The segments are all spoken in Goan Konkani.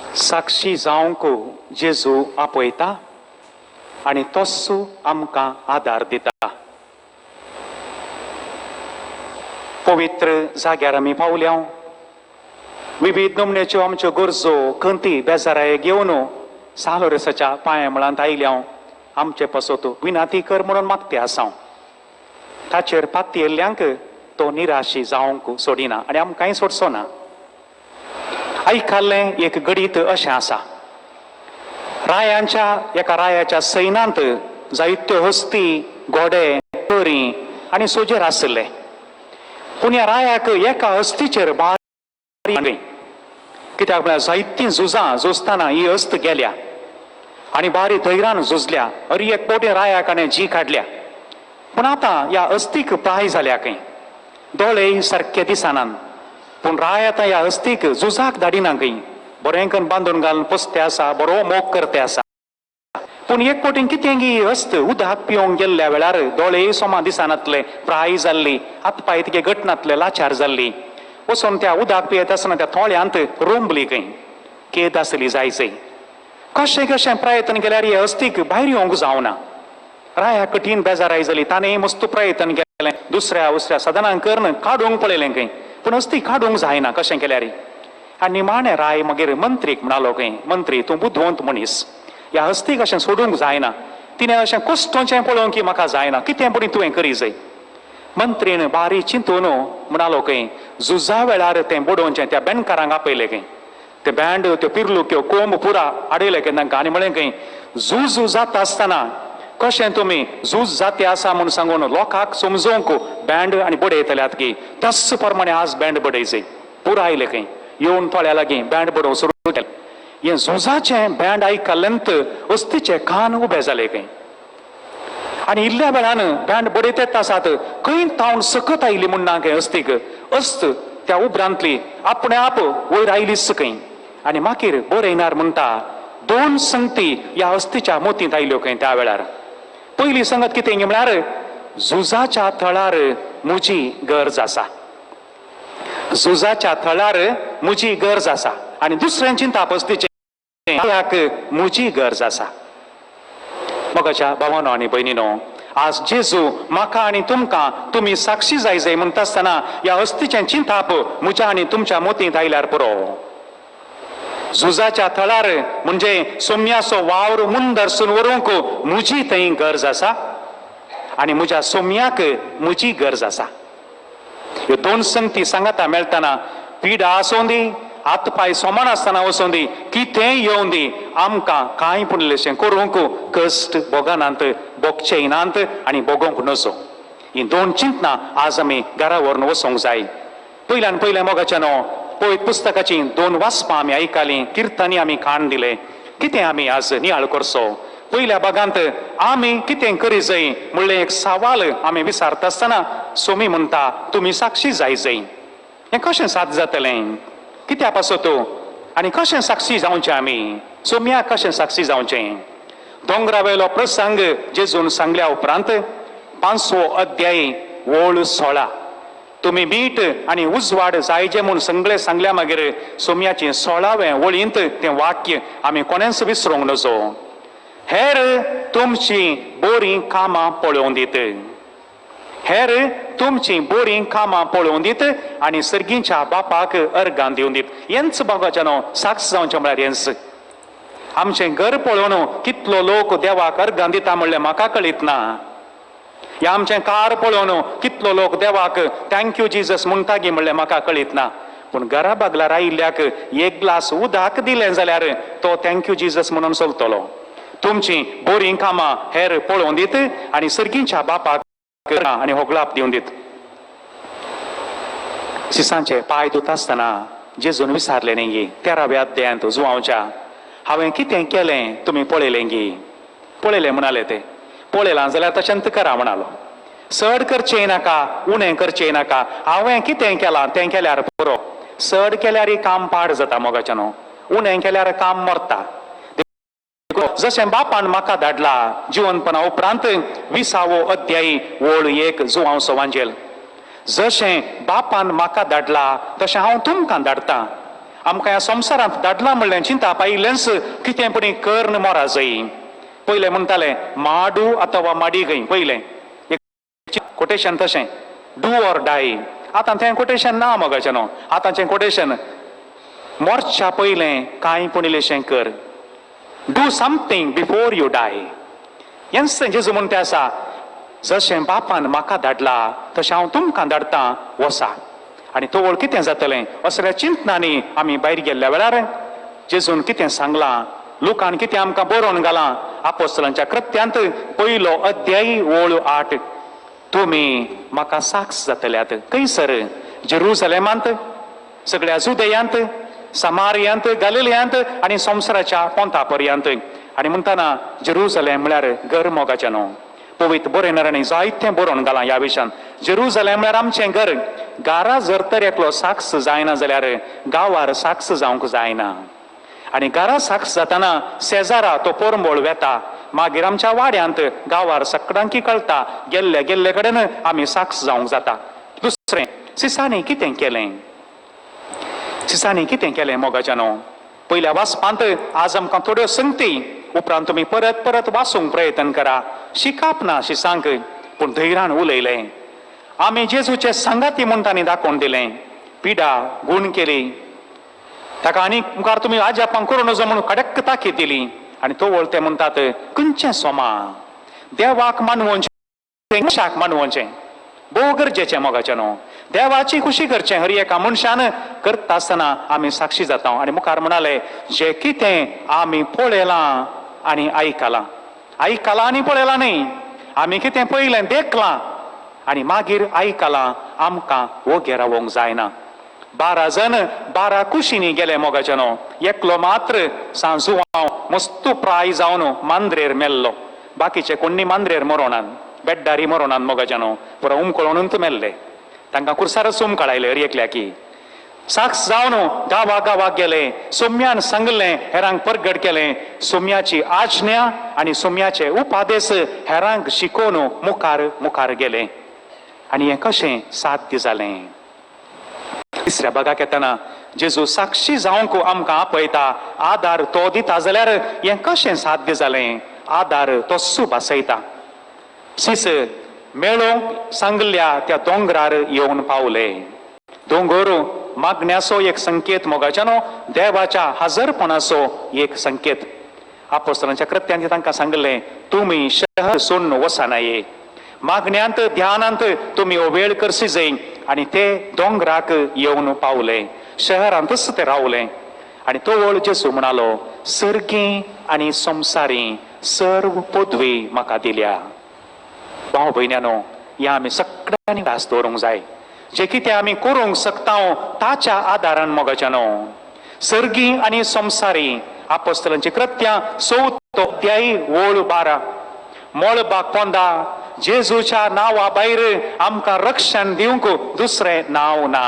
साक्षी जावंक जेजू आपयता आनी तोच आमकां आदार दिता. पवित्र जाग्यार आमी पावल्या, विविध नमण्याच्यो आमच्यो गरजो खंती बेजाराय घेवन सालोरेसाच्या पांया मुळांत आयल्या, आमचे पासत विनाती कर म्हणून मागते आसा. ताचेर पातयेल्ल्यांक तो निराशी जावंक सोडिना आनी आमकांय सोडचो ना. आयकल्लें एक गडीत अशें आसा, रायांच्या एका रायाच्या सैनांत जायत्यो हस्ती, घोडे, तरी आनी सोजेर आशिल्ले. पूण ह्या रायाक एका हस्तीचेर बारी, कित्याक म्हळ्यार जायतीं झुजां झुजतना ही हस्त गेल्या आनी बारी धैर्यान झुजल्या, हर एक फावटी रायाक हाणें जी काडल्या. पूण आतां ह्या हस्तीक प्राय जाल्या खंय, दोळे सारके दिसनात. पूण राय आतां ह्या हस्तीक झुजाक धाडिना खंय, बरें करून बांदून घालून पोसते आसा, बरो मोग करते आसा. पूण एक फावटी कितें गी हस्त उदक पिवंक गेल्ल्या वेळार दोळे सोमा दिसनातले, प्राय जाल्ली, हात पांय तिगे घट नातले, लाचार जाल्ली. वचून त्या उदक पियेत आसतना त्या थोळ्यांत रोंबली खंय, केद आसली जायजय. कशें कशें प्रयत्न केल्यार हे हस्तीक भायर येवंक जावना. राया कठीण बेजाराय जाली. ताणें मस्त प्रयत्न केलें, दुसऱ्या उसऱ्या साधनां करून काडूंक पळयलें खंय, पूण हस्ती काडूंक जायना कशें केल्यार. आनी निमाणें राय मागीर मंत्रीक म्हणालो खंय, मंत्री तूं बुदवंत मनीस, ह्या हस्तीक अशें सोडूंक जायना, तिणें अशें कुश्टोचें पळोवंक की म्हाका जायना, कितें पुणी तुवें करी जाय. मंत्रीन बारी चिंतून म्हणालो खंय, झुजा वेळार तें बडोवचें. त्या बँडकारांक आपयलें खंय, ते बँड त्यो पिरलुक्यो कोंब पुरा आडयले खंय तांकां आनी म्हळें खंय, झूज जाता आसतना कशें तुमी झूज जाते आसा म्हूण सांगून लोकांक समजोवंक बँड आनी बडयतल्यात की तस प्रमाणे आज बँड बडयचे. पुरा आयले खंय, येवन थोड्या लागीं बँड बडोवंक सुरू केलें. हें झुजाचें बँड आयकल्लेंत हस्तीचे कान उबे जाले खंय आनी इल्ल्या वेळान बँड बडयतेच आसात, खंय तावन सकत आयली म्हूण ना खंय हस्तीक, हस्त त्या उपरांतली आपणे आप वयर आयलीच खंय. आनी मागीर बरयणार म्हणटा, दोन संगती ह्या हस्तीच्या मोतींत आयल्यो खंय त्या वेळार. पयली संगत कितें म्हळ्यार झुजाच्या थळार म्हजी गरज आसा, झुजाच्या थळार म्हजी गरज आसा. आनी दुसरें चिंताप हस्तीचें, म्हजी गरज आसा. मोगाच्या भावानो आनी भयणीनो, आज जेजू म्हाका आनी तुमकां तुमी साक्षी जाय जाय म्हणटा आसतना ह्या हस्तीचें चिंताप म्हज्या आनी तुमच्या मोतींत आयल्यार पुरो. झुजाच्या थळार म्हणजे सोम्याचो वावर मुंदरसून व्हरूंक म्हजी थंय गरज आसा आनी म्हज्या सोम्याक म्हजी गरज आसा. ह्यो दोन संगती सांगाता मेळटना पिडा आसूं दी, हात पांय सोमान आसतना वचूं दी, कितेंय येवं दी, आमकां कांय पुणलेशें करूंक कश्ट भोगनात, भोगचें नात आनी भोगोवंक नजो. हीं दोन चिंतनां आज आमी घरा व्हरून वचूंक जाय. पयल्यान पयलें मोगाच्या न्हू पवित्र पुस्तकाचीं दोन वाचपां आमी आयकलीं, किर्तनी आमी काण दिलें. कितें आमी आज नियाळ करचो? पयल्या भागांत आमी कितें करी जाय म्हणलें एक सवाल आमी विचारता आसतना सोमी म्हणटा, तुमी साक्षी जाय जाय. हें कशें साध्य जातलें? कित्या पासत आनी कशें साक्षी जावचें आमी? सोम्याक कशें साक्षी जावचें? दोंगरा वयलो प्रसंग जेजून सांगल्या उपरांत 5वो अध्याय ओळ 16, तुमी मीठ आनी उजवाड जायजे म्हूण सगळें सांगल्या मागीर सोम्याचें 16वें वळींत तें वाक्य आमी कोणेंच विसरूंक नजो, हेर तुमची बरीं कामां पळोवं दीत, हेर तुमची बरीं कामां पळोवं दीत आनी सर्गींच्या बापाक अर्गां दिवन दीत. हेंच बाबाच्या न्हू साक्ष जावचें म्हळ्यार हेंच. आमचें घर पळोवन कितलो लोक देवाक अर्गां दिता म्हणलें म्हाका कळीत ना. ह्या आमचें कार पळोवन कितलो लोक देवाक thank you Jesus म्हणटा गी म्हणलें म्हाका कळीत ना. पूण घरा बागलार आयिल्ल्याक एक ग्लास उदक दिलें जाल्यार तो thank you Jesus म्हणून चलतलो. तुमची बरीं कामां हेर पळोवन दीत आनी सर्गींच्या बापाक आनी होगळाप दिवन दीत. सिसांचे पांय धुता आसतना जेजून विचारलें न्ही 13व्या अध्यायांत जुवांवच्या, हांवें कितें केलें तुमी पळयलें गी? पळयलें म्हणाले ते. पळयलां जाल्यार तशेंच करा म्हणालो. चड करचें नाका, उणें करचें नाका, हांवें कितें केलां तें केल्यार पुरो. चड केल्यार काम पाड जाता मोगाचें न्हू, उणें केल्यार काम मरता. जशें बापान म्हाका धाडला जिवनपणा उपरांत 20वो अध्यायी ओळ 1 जुवांवचो वांजेल, जशें बापान म्हाका धाडला तशें हांव तुमकां धाडटा. आमकां ह्या संवसारांत धाडला म्हणलें चिंता पायिल्लेंच कितें पुणी कर्न मोरा जाय. पयलें म्हणटाले माडू अथवा माडी गय, पयलें कोटेशन तशें do or die. आतां तें कोटेशन ना मोगाचें न्हू, आतांचें कोटेशन मोरच्या पयलें कांय पूण इल्लेशें कर, do something before you die. हेंच तें जेजू म्हणटा आसा, जशें बापान म्हाका धाडला तशें हांव तुमकां धाडटा, वसा. आनी तवळ कितें जातलें असल्या चिंतनांनी आमी भायर गेल्ल्या वेळार जेजून कितें सांगलां, लुकान कितें आमकां बरोवन घालां, आपोस्तलांच्या कृत्यांत पयलो अध्यायी ओळ 8, तुमी म्हाका साक्ष जातल्यात. खंयसर? जेरुसलेमांत, सगळ्या जुदयांत, समारियांत, गालिलियांत आनी संवसाराच्या पोंता पर्यंत. आनी म्हणटना जेरुसलेम म्हळ्यार घर मोगाचें न्हू, पवित्र बरयणारांनी जायतें बरोवन घालां ह्या विशयान. जेरुसलेम म्हळ्यार आमचें घर. घरा जर तर एकलो साक्ष जायना जाल्यार गांवार साक्ष जावंक जायना. आनी घरा साक्ष जातना शेजारा तो पोरंबळ वेता, मागीर आमच्या वाड्यांत गांवार सगळ्यांकी कळटा, गेल्ले गेल्ले कडेन आमी साक्ष जावंक जाता. दुसरें, सिसांनी कितें केलें? सिसांनी कितें केलें मोगाच्या न्हू? पयल्या वाचपांत आज आमकां थोड्यो संगती, उपरांत तुमी परत परत वाचूंक प्रयत्न करा. शिकाप ना शिसांक, पूण धैर्यान उलयलें. आमी जेजूचे सांगाती म्हूण तांणी दाखोवन दिलें. पिडा गूण केली ताका, आनी मुखार तुमी आजापां करूं नजो म्हणून कडक ताकीद दिली. आनी तवळ ते म्हणटात खंयचें सोमा, देवाक मानवोचें, मनशाक मानवोचें भोव गरजेचें मोगाचें न्हू. देवाची खुशी करचें हर एका मनशान करता आसतना आमी साक्षी जाता. आनी मुखार म्हणाले जें कितें आमी पळयलां आनी आयकलां, आयकलां आनी पळयलां न्ही, आमी कितें पळयलें देखलां आनी मागीर आयकलां, आमकां वोगे रावोंक जायना. 12 जण 12 कुशींनी गेले मोगाचें न्हू, एकलो मात्र सांजुआंव मस्तू प्राय जावन मांद्रेर मेल्लो, बाकीचे कोण्णी मांद्रेर मरोणान, बेड्डारी मरोणान मोगाचें न्हू, पुरो उमकळोनूच मेल्ले, तांकां कुर्सारच उमकळायले हर एकल्याकी. साक्ष जावन गांवा गांवाक गेले, सोम्यान सांगलें, हेरांक परगट केलें, सोम्याची आज्ञा आनी सोम्याचे उपादेश हेरांक शिकोवन मुखार मुखार गेले. आनी हें कशें साध्य जालें? तिसऱ्या भागाक येतना जेजू साक्षी जावंक आमकां आपयता, आदार तो दिता जाल्यार हें कशें साध्य जालें? आदार तो भासयता. सीस मेळोवंक सांगल्या त्या दोंगरार येवन पावले. दोंगर मागण्याचो एक संकेत मोगाच्यानो, देवाच्या हजरपणाचो एक संकेत. आपोस्तलांच्या कृत्यांनी तांकां सांगलें तुमी शहर सोडून वचनाये, मागण्यांत ध्यानांत तुमी हो वेळ करशी जाय. आनी ते दोंगराक येवन पावले, शहरांतच ते रावले. आनी तो वळ जेजू म्हणालो सर्गी आनी संवसारी सर्व पदवी म्हाका दिल्या. भाव भयण्यानो, ह्या आमी सगळ्यांनी भास दवरूंक जाय. जे कितें आमी करूंक शकता ताच्या आदारान मोगाच्यानो. सर्गी आनी संवसारी, आपोस्तलांची कृत्यां 4 अध्याय ओळ 12, मळबाक पोंदा जेजूच्या नांवा भायर आमकां रक्षण दिवंक दुसरें नांव ना.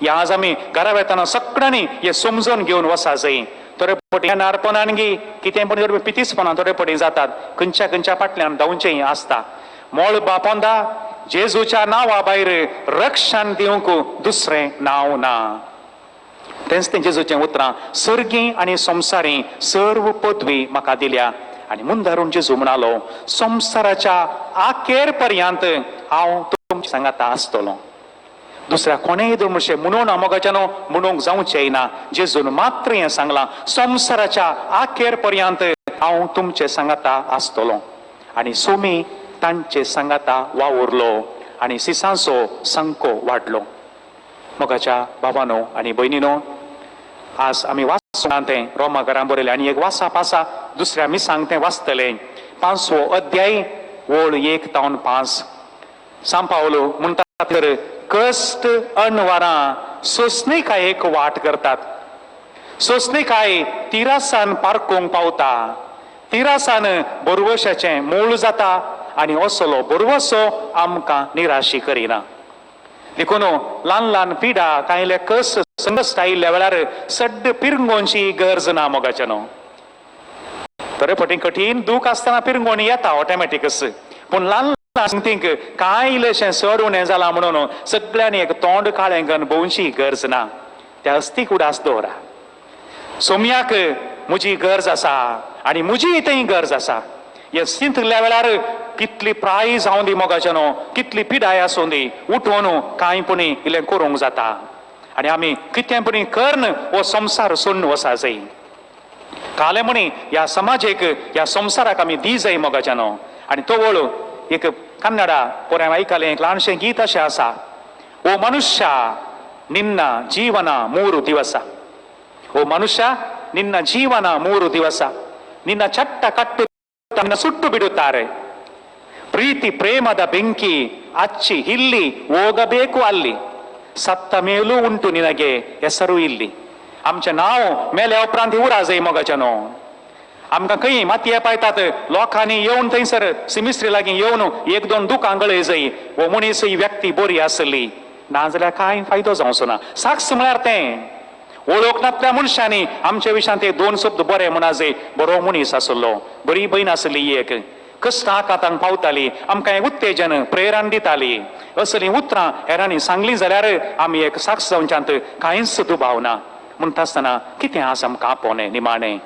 ह्या आज आमी घरा वेतना सगळ्यांनी हें समजून घेवन वसा जाय. थोडे पटी येणारपणान गी कितें पण पितीसपणान थोडे पटी जातात, खंयच्या खंयच्या फाटल्यान धांवचें आसता. मळबा पोंदा जेजूच्या नांवा भायर रक्षण दिवंक दुसरें नांव ना. तेंच तें जेजूचें उतरां, सर्गी आनी संवसारी सर्व पदवी म्हाका दिल्या. आनी मुंदारून जेजू म्हणालो संवसाराच्या आखेर पर्यंत हांव तुमच्या सांगाता आसतलो. दुसऱ्या कोणेय धर्मशें म्हणून मोगाच्यानो म्हणूंक जावचें ना. जेजून मात्र हें सांगलां, संवसाराच्या आखेर पर्यंत हांव तुमचे सांगाता आसतलो. आनी सोमी तांचे सांगाता वावुरलो आनी सिसांचो संको वाडलो. मोगाच्या बाबानो आनी भयणीनो, आज आमी वाचना तें रोमा घरां बरयलें आनी एक वाचाप आसा, दुसऱ्या मिसांक तें वाचतलें. 5वो अध्याय ओळ 1 तावन 5. सांपावलो म्हणटा तर कश्ट अणवारां सोंसणीकायेक वाट करतात, सोंसणीकाय तिरासान पारकूंक पावता, तिरासान बरवशाचें मूळ जाता आनी असलो बरवसो आमकां निराशी करिना. देखून ल्हान ल्हान पिडा कांयले कस संकश्ट आयिल्ल्या वेळार सड्ड पिरंगोनची गरज ना मोगाचें न्हू. थोडे फावटी कठीण दूख आसतना पिरंगोण येता ऑटोमॅटिकच, पूण ल्हान ल्हान संगतींक कांय इल्लेशें चड उणें जालां म्हणून सगळ्यांनी एक तोंड काळें करून भोंवची गरज ना. त्या हस्तीक उडास दवरा. सोमयाक म्हजी गरज आसा आनी म्हजी थंय गरज आसा. हे चिंतल्या वेळार कितली प्राय जावं दी मोगाच्यानो, कितली पिडाय आसूं दी, उठोवन कांय पुणी इल्लें करूंक जाता आनी आमी कितें पुणी कर्ण हो संवसार सोडून वसा जाय. कालें म्हणी ह्या समाजेक, ह्या संवसाराक आमी दी जाय मोगाच्यानो. आनी तवळ एक कन्नडा पोऱ्यां आयकलें एक ल्हानशें गीत अशें आसा, ओ मनुष्या निन्न जीवन 3 दिवसा, ओ मनुष्य ನಿನ್ನ ಜೀವನ 3 ದಿವಸ, ನಿನ್ನ ಚಟ್ಟ ಕಟ್ಟು ತನ್ನ ಸುಟ್ಟು ಬಿಡುತ್ತಾರೆ, ಪ್ರೀತಿ ಪ್ರೇಮದ ಬೆಂಕಿ ಹಚ್ಚಿ ಇಲ್ಲಿ ಹೋಗಬೇಕು ಅಲ್ಲಿ, ಸತ್ತ ಮೇಲೂ ಉಂಟು ನಿನಗೆ ಹೆಸರು ಇಲ್ಲಿ. आमचे नांव मेल्या उपरांत उरा जाय मोगाच्यानो. आमकां खंय मातये पायतात लोकांनी येवन थंयसर सिमिस्त्री लागीं येवन एक दोन दुकां गळय जाय, हो मनीस ही व्यक्ती बरी आसली, नाजाल्यार कांय फायदो जावचो ना. साक्ष म्हळ्यार तें वळख नातल्या मनशांनी आमच्या विशयांत ते 2 शब्द बरे म्हणा जाय, बरो मनीस आसलो, बरी भयण आसली, एक कश्टां आकांतांक पावताली, आमकां एक उत्तेजन प्रेरण दिताली. असलीं उतरां हेरांनी सांगलीं जाल्यार आमी एक साक्ष जावच्यांत कांयच दुबाव ना. म्हणटा आसतना कितें आसा आमकां आपोवणें निमाणें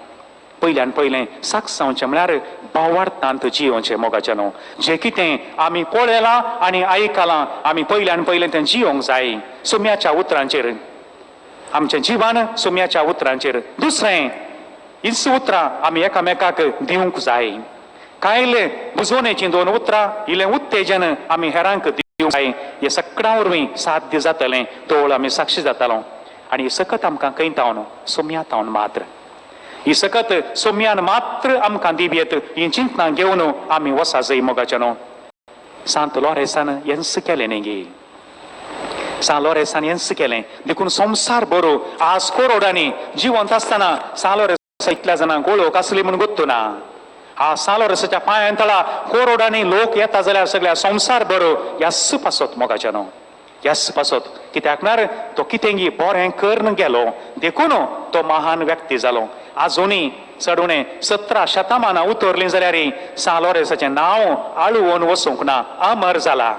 पयल्यान पयलें साक्ष जावचें म्हळ्यार भावार्थांत जियोवचें मोगाच्यानो. जें कितें आमी पळयलां आनी आयकलां आमी पयल्यान पयलें तें जियोंक जाय सुम्याच्या उतरांचेर, आमचें जिवन सुम्याच्या उतरांचेर. दुसरें हीच उतरां आमी एकामेकाक दिवंक जाय. कांय बुजोवणेचीं 2 उतरां, इल्लें उत्तेजन आमी हेरांक दिवंक जाय. हें सगळ्यां वरवीं साध्य जातलें तोळ आमी साक्षी जातलो. आनी ही सकत आमकां खंय तावन सोम्या तावन मात्र, ही सकत सोम्यान मात्र आमकां दिवयेत. ही चिंतनां घेवन आमी वसा जाय मोगाच्यानो. सांत लॉरेसान हेंच केलें न्ही गे, सांत लॉरेसान हेंच केलें. देखून संवसार बरो आज कोरोडांनी जिवंत आसतना सांत लॉरेस इतल्या जाणांक वळख आसली म्हूण गोत्तू ना. हा सांत लॉरेसाच्या पांयां तळा कोरोडांनी लोक येता जाल्यार सगळ्या संवसार बरो ह्याच पासत मोगाच्यानो, ह्याच पासत. कित्याक म्हळ्यार तो कितेंगी बरें करून गेलो देखून तो महान व्यक्ती जालो. आजुनूय चड उणें 17 शतमानां उतरलीं जाल्यार सांत लॉरेसाचें नांव आळवून वचूंक ना, अमर जाला.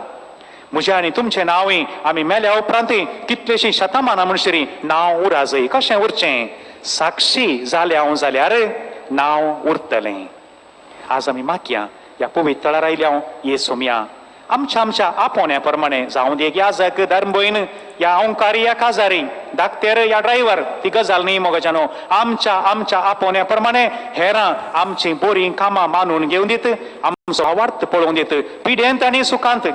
म्हजें आनी तुमचें नांवूय आमी मेल्या उपरांतूय कितलेशीं शतमानां म्हणसरी नांव उरा जाय. कशें उरचें? साक्षी जालें हांव जाल्यार नांव उरतलें. आज आमी मागया ह्या पवित्र थळार आयल्या हांव ये सोमया आमच्या आमच्या आपोवण्या प्रमाणे जावं दी याजक धर्मभयण या ओंकारी या काजारी धाकटेर या ड्रायव्हर, ती गजाल न्ही मोगाच्यानो. आमच्या आमच्या आपोवण्या प्रमाणे हेरां आमचीं बरीं कामां मानून घेवन दीत, आमचो आवार्थ पळोवन दीत, पिडेंत आनी सुखांत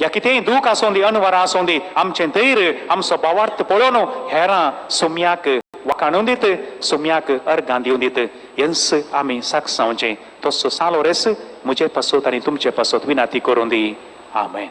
या कितेंय दूख आसूं दी, अनवरां आसूं दी, आमचें धैर्य आमचो भावार्थ पळोवन हेरां सोम्याक वाखाणून दीत, सोम्याक अर्गां दिवन दीत. हेंच आमी साक्ष जावचें. तसो सालो रेस म्हजे पासत आनी तुमचे पासत विनाती करूं दी. आमेन.